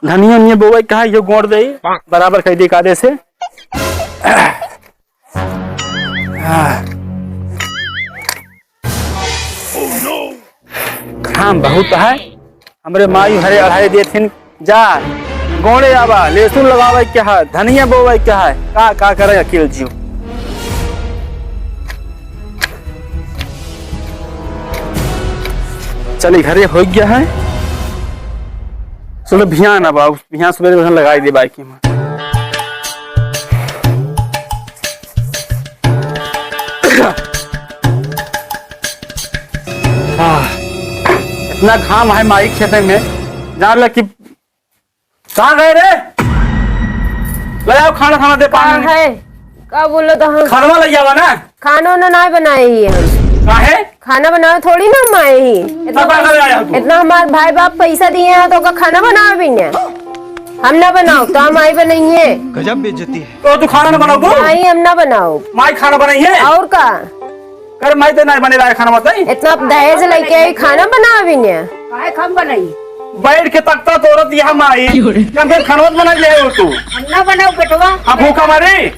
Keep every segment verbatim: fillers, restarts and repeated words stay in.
धनिया उनिया बोवे कहा, यो गोड़ दे, बराबर कइ दे कादे से। काम बहुत है। हमरे माई हरे अढ़ाई देथिन, जा गोड़े आवा, लहसुन लगावे के है, धनिया बोवे के है, का, का करे अकेल जियो। चली घरे होइ गया है। चलो भियान अब आओ, भियान सुबह में लगाई दे बाइक में। आह, इतना घाम है माई खेते में, जान ला कि कहाँ गए रे? ले आओ खाना, खाना दे का पानी। है? का बोलो तो हम? खानवा ले आवा ना। खाना उना ना बनाए ही हम। काहे? खाना बनावे थोड़ी ना हम आए ही। इतना तब का करे आया तू? इतना हमार भाई बाप पैसा दिए हैं तो का खाना बनावे भी नहीं? हम ना बनाओ तो हम आई बनाइए। गजब बेइज्जती है। तो तू खाना ना बनाओ तू? नहीं, हम ना बनाओ। माई खाना बनाई है? और का? कर माई तो नहीं बने रहा है खाना बताई। इतना दहेज लेके आई, खाना बनावे भी नहीं? काहे हम बनाई? बैठ के तख्ता तोड़त यहाँ माई। क्यों रे? कम से कम खाना तो बना ले हो तू। हम ना बनाओ बेटवा। अब भूखा मरे?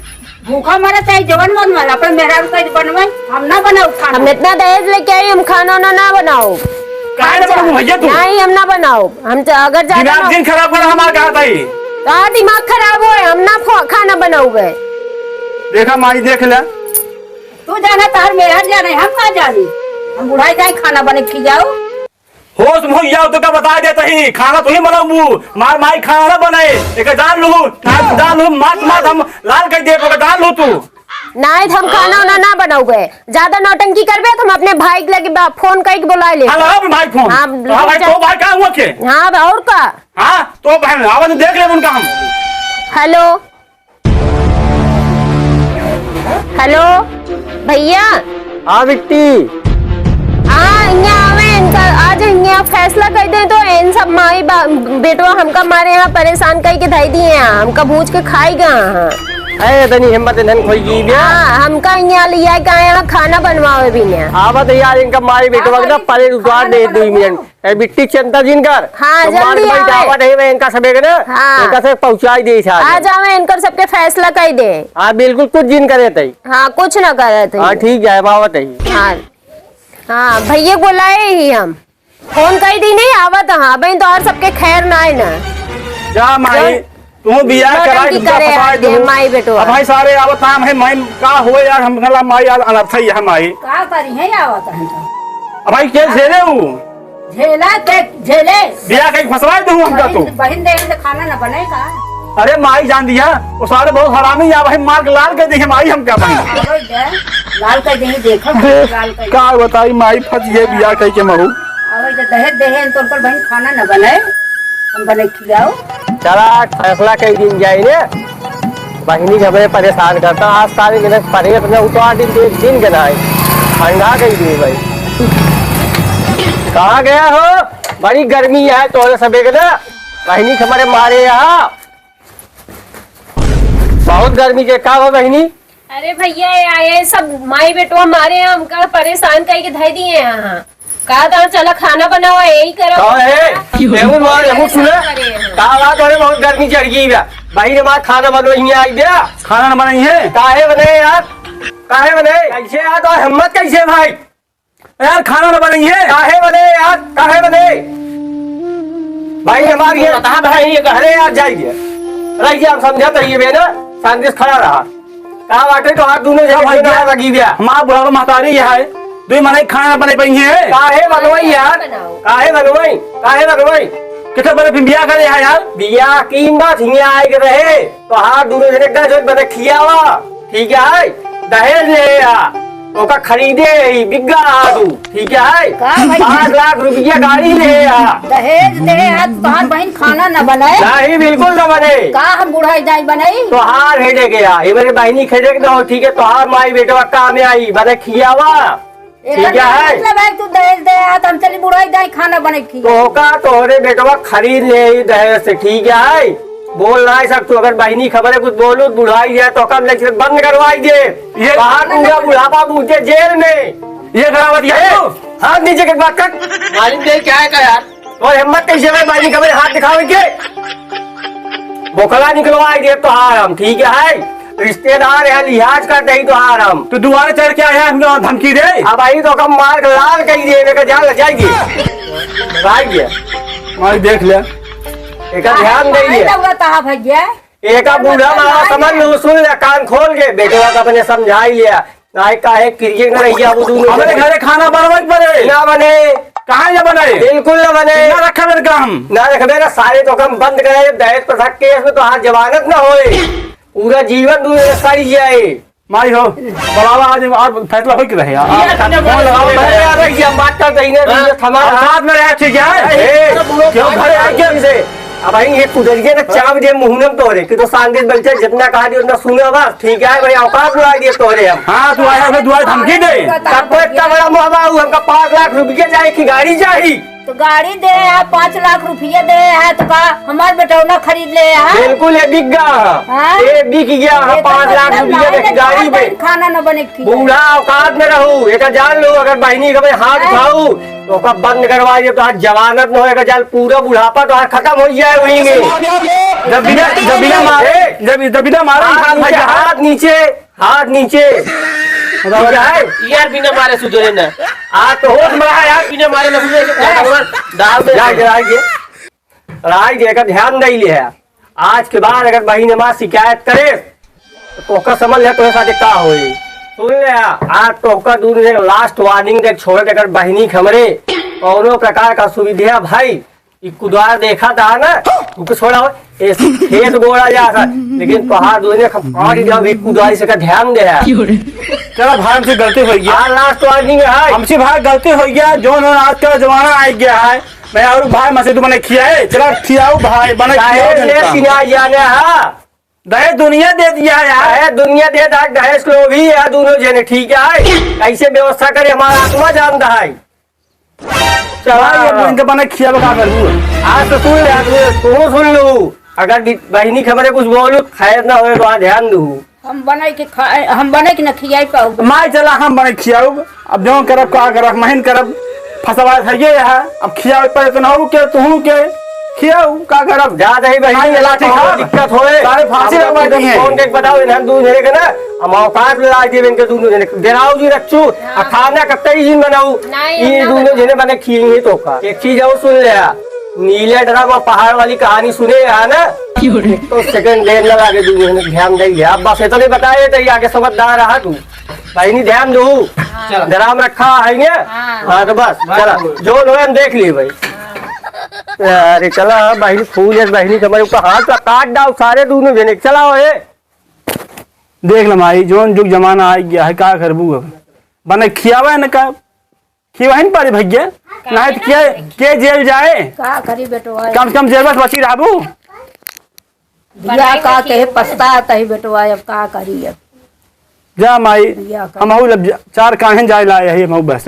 भूखा मरे चाहे जवन मन वाला, अपन मेहरारू का बनवाई, हम ना बनाओ खाना। हम इतना दहेज लेके आई, हम खाना ना, ना बनाओ। काहे ना अच्छा, बनाओ भैया तू? नहीं, हम ना बनाओ। हम तो अगर ज्यादा दिमाग ना दिन खराब कर हमार कहा ताई। का दिमाग खराब होए, हम ना फो-, खाना बनाओगे। देखा माई देख ले। तू जाना तार मेहर जाने, हम का जानी। हम बुढ़ाई जाए खाना बने खियाओ। होश में हो जाओ तो का बता देत ही, खाना तू ही बनाऊ, मार माई खाना ना बने, एक जान लू, ना जान लू, मात मात हम लाल कर दे, तो जान लू तू। नहीं, हम खाना उना ना बनाउबे, ज्यादा नौटंकी करबे तो हम अपने भाई के लगे बा-, फोन करके बुला ले। हाँ, लगाओ अपने भाई फोन। हाँ, हाँ भाई, रुक जा। तो भाई का हुआ के? हाँ, और का? हाँ, तो बहन, आवाज देख ले उनका हम। हेलो। हेलो भैया। हाँ बिट्टी। हाँ, यहाँ आवे इनका, आज यहाँ फैसला कर दे तो इन सब माई बा-, बेटवा हमका मारे यहाँ परेशान करके धई दिए हैं, हमका भूज के खाई गया हैं। अरे इतनी हिम्मत इन्हन खोई गई बे। हाँ, हमका यहाँ लिया के आए हैं खाना बनवावे भी नहीं। आवत है यार, इनका माई बेटवा के ना परे उतार दे दुई मिनट। ए बिट्टी, चिंता जिन कर। हाँ, तो मार जल्दी के भाई आवे। जावत है, मैं इनका सबे के ना, हाँ। इनका से पहुँचाई दे सारे। आ जावे, इनकर सबके फैसला कर दे। हाँ, बिल्कुल कुछ जिन करे तई। हाँ, कुछ ना करे तई। हाँ, ठीक है, बावत है। हाँ। हाँ, भैया बोलाए ही हम। फोन कर दी नहीं, आवत हाँ, अबे तो और सबके खैर ना है ना। जा माई, जो तू बियाह नौटंकी कराई, तुमका करे फंसाए आज ये दू। माई बेटवा। अब भाई सारे आवत काम है, माई का हो यार, हम गला माई यार अनर्थ है यहाँ माई। का करी है आवत है तो? अब भाई के झेले हूँ? झेला के झेले। बियाह कहीं फंसवाए दू हमका तू। बहिन, बहिन देखे तो खाना ना बने का? अरे माई जान दिया, वो सारे बहुत हरामी या भाई मार के लाल कर दी है माई हमका भाई। अरे दे, लाल कर दी, देखो, अरे लाल कर दी। का बताई माई फंस गए बियाह कह के महू। अरे दे, दहेज दे है, तो उनकर बहिन खाना ना बने, हम बने खिलाओ। चला, आज फैसला कई दिन जाई रे। बहिनी जबरे परेशान करता, आज सारे दिन परेशान में उतार दिन, एक दिन के ना आई। ठंडा गई रे भाई। कहाँ गया हो? बड़ी गर्मी है तोहरे सबे के ना। बहिनी के हमारे यहाँ बहुत गर्मी के का हो बहिनी? अरे भैया, ये, ये सब माई बेटवा मारे हैं, हमका परेशान करके धर दिए हैं यहाँ। कहा था, "चला खाना बनाओ, यही करो।" का है? केहू मार, केहू सुने? करे हैं। का बात है, बहुत गर्मी चढ़ गई बा। भाई रे मार, खाना बनो, हियाँ आई बे। खाना न बनाई है? काहे बने यार? काहे बने? कैसे यार, तो हिम्मत कैसे भाई? यार, खाना न बनाई है? काहे बने यार? काहे बने? भाई हमारी ये बता भाई, ये घर है यार, जाइए। रह गया, हम समझा तो ये बे ना, शांति से खड़ा रहा। का बाटे तो हाथ दोनों जगह भाई, ना लगी गया। हमार बुढ़ापा महतारी ये है, दुई मनई खाना बने पाई है। काहे बनवाई यार? बनाओ। काहे बनवाई? काहे बनवाई? किथे बने फिर बियाह करे है यार? बियाह की बात हियाँ आए के रहे, तो हाथ दोनों जने का जो बने खियावा, ठीक है? दहेज ले आ, ओका खरीदे ही बिग्गा आदू। ठीक है? का भाई? पाँच लाख रुपया गाड़ी ले आ। दहेज दे आ, तोहार बहिन खाना न बनाए। नहीं, बिल्कुल न बने। का हम बुढ़ाई जाई बनाई? तोहार हेडे गया, ये मेरे बहिनी खेडे के न हो, ठीक है? तोहार माई बेटवा काम में आई, बने खियावा। एकर ठीक है? मतलब है तू दहेज दे आ, तो हम चली बुढ़ाई जाई खाना बने खिया। तो का तोहरे बेटवा खरीद ले ही दहेज से, ठीक है? बोल रहा है सब, तू अगर बहिनी खबर है कुछ बोलू, बुढ़ाई जाए तो कम लेक्चर बंद करवाई दे। ये बाहर पूरा बुढ़ापा बूझे जेल में। ये करावत ये ए, तू? हाथ नीचे के बात कर। मालिक, ये क्या है का यार? और हिम्मत कैसे है बहिनी खबर हाथ दिखावे के? बोकला निकलवाई देब तोहार हम, ठीक है? रिश्तेदार है, लिहाज कर दही तोहार हम। तू दुआरे चढ़ के आया, हमके धमकी दे। अब आई तो कम मार के लाल कही दे, लेके जान लग जाएगी। भाई ये। भाई देख ले। एका ध्यान दे ये। लौड़ा तहा भैया। एका बूढ़ा मारा समझ लो, सुन ले कान खोल के, बेटवा का अपने समझाई लिया। नाय काहे किरिए न रहिया वो दूनो हमरे जने। घरे खाना बनवे के पड़े। ना बने। काहे ना बने? बिल्कुल ना बने। ना रखबे ना काम। ना रखबे ना, सारे तो काम बंद करे, दहेज प्रथा केस में तो हाथ जमानत ना होए। पूरा जीवन दूनो सड़ जाए। माई हो, बुलावा आज, आज फैसला होई के रहे यार। ये आज अपने फोन लगाओ, अरे यार, ये बात कर दही ना, हाँ? ये थमा। और साथ में रहे, ठीक है? ए, क्यों घर आके से? अब भाई, ये कुदरिये ना चाप दे मुंह में तोरे, कि तो सांगे बैठे, जितना कहा दियो, उतना सुने बस, ठीक है भाई, औकात बुला दिए तोरे हम। हाँ, तू आया, हमें दुआ धमकी दे। तब तो इतना बड़ा मुँह बाबू, हमका पाँच लाख रुपये चाही कि गाड़ी चाही? तो गाड़ी दे है, पाँच लाख रुपये दे है, तो का हमार बेटौना खरीद ले है? बिल्कुल, ये बिक गया है। हाँ? ये बिक गया है, ये तो पाँच लाख मतलब रुपये ना दे है, गाड़ी पे। खाना न बने की। बूढ़ा औकात में रहू, ये का जान लो, अगर बहिनी के भाई हाथ हैं? उठाऊ, तो ओका बंद करवा दिए, तो आज जवानत न होए, का जान पूरा बुढ़ापा तो आज खत्म हो जाए वहीं में। जब बिना, जब बिना मारे, ए! जब, जब बिना मारे हाथ हाथ नीचे, लगा। हाथ नीचे, हाथ नीचे। बताओ। ठीक है? यार, बिना मारे सुधरे ना। आज तो होश में रहा यार। बिना मारे ना सुधरे, तो ए! डाल दे। जा, जा, जा। राय जी, एकर ध्यान नहीं लिया। आज के बाद अगर बहिन हमार शिकायत करे, तो तोहका समझ ले, तोहरे साथे का होई। सुन ले, आज तोहका दूर से लास्ट वार्निंग दे छोड़े, अगर बहिनी के हमरे कौनो प्रकार का सुविधा भाई, ई कुदार देखा था ना, तू के छोड़ा हो, ए, खेत गोड़ा जा था, लेकिन तोहार दूर ने हम पानी जाओ, एक कुदारी से का ध्यान दे है। चला भाई, हमसे गलती हो गया। आज लास्ट वार्निंग है। हमसे भाई गलती हो गया, जो ना आजकल जमाना आ गया है, मैं और भाई मसे तू मने खियाए, चला खियाऊ भाई, मने खियाऊ दहेज ले जनता। सिना जाने हा। दहेज दुनिया दे दिया है यार। दहेज दुनिया दे दा, दहेज के लोभी है दूनो जने, ठीक है? कैसे व्यवस्था करे, हमारा आत्मा जानता है। चला। भाई, अब इनके मने खियावे का करू? आज तो सुन ले, आज तू सुन लू। अगर बि-, बहिनी के हमरे कुछ बोलू, खैर ना होए तो आज ध्यान दू। हम बनाई के खा-, हम बनाई के न खियाई पाऊ। माई चला हम बनाई खियाऊ। अब जौन करब, का करब, महीन करब, फसवा है ये है। अब खियाऊ पर इतना हो के, तू के खियाऊ, का करब? जा दही बहिनी, हाँ, ये लाठी बहुत खा। दिक्कत होए। सारे फांसी हम लगवा दिए। कौन देख बताओ, इन्हन दूनो जने के ना, हम औकात में ला दिए इनके दूनो जने। डेराऊ जी रखचू, आ हाँ। खाना कब तक ही बनाऊ? नहीं, ई हम ना दूनो बनाऊ। जने बने खिएंगे तो का। एक चीज और सुन ले, नीले ड्राम और पहाड़ वाली कहानी सुने है ना? क्यों रे? एक तो सेकंड देर ना लागे, दूनो जने ध्यान दे। अब बस इतने बताए तो ये आगे समझदार रहा तू। बहिनी ध्यान दू। हाँ। ड्राम रखा है ने? हाँ। हाँ, तो बस, बस चला। बोलो। जो लोग हम देख लिए भाई। हाँ। अरे चला, बहिनी फूल है, बहिनी के हमारे ऊपर हाथ का काट डाल, सारे दूनो जने, चला हो ए। देख ले माई, जौन जुग जमाना आ गया है, का करबू अब? बने खियावे न का? खियावे न पारी भैया, नहीं तो के, के जेल जाए? का करी बेटवा? कम से कम जेल बस बची रहबू। बियाह का के पछतात ही बेटवा, अब का करी अब? जा माई, बियाह का। हमहू लब जा-, चार काहे जाए लाए है, हमहू बस।